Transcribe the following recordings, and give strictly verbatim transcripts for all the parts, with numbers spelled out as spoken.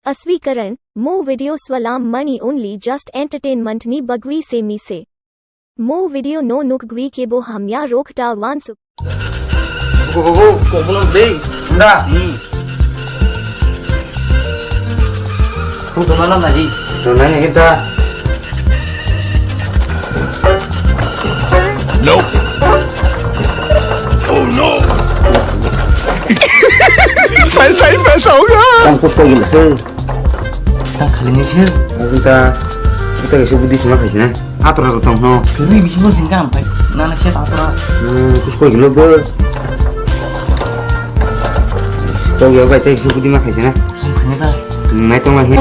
Aswikaran, mo video swalam mani only just entertainment ni bagwi se mi se. Mo video no nuk gwi kebo hamya rok ta wansu. Go, go, go, go, go, dei. Unda. Hmm. Kung tuma na naji. Tuna ni kita. Nope. Oh no. Paisa hi paisa hoga. Kamu kuch koi gila sir. Tang khali ni sir. Kita, kita kaisa budi sima khaisina. Atora rok tong no. Kiri bisingo singkam pai. Nana khe atora. Hmm, kuch koi gila bo. Koi gila bai tei kaisa budi ma khaisina. Ang khani ba. Hmm, nai tong ma he.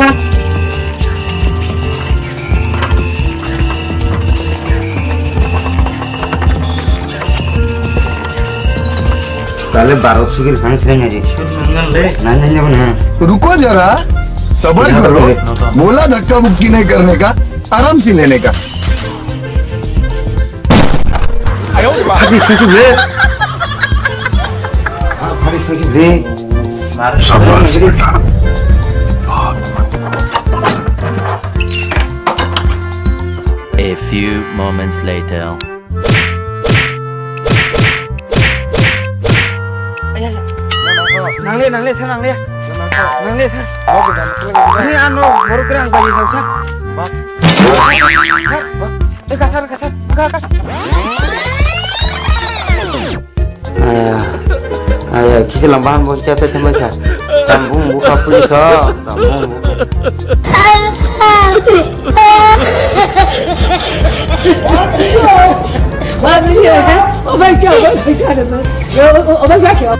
Tale barok sugil khang sreng aji. Nai nai nai na. रुको जरा, सबर करो। बोला धक्का मुक्की नहीं करने का, आराम से लेने का। Hadi sengsi ble. Hadi sengsi ble. Sabas beta. A few moments later. Nangle, nangle, sir, nangle. Nangle, sir. Ani ano, baru kerang bagi sir. Sir. Eh, kasar, kasar. Kasar, kasar. Aya, aya, kisi lambahan bo chata chama cha. Tambung buka pulis ho, tambung buka. Oh my God, oh my God, oh my God.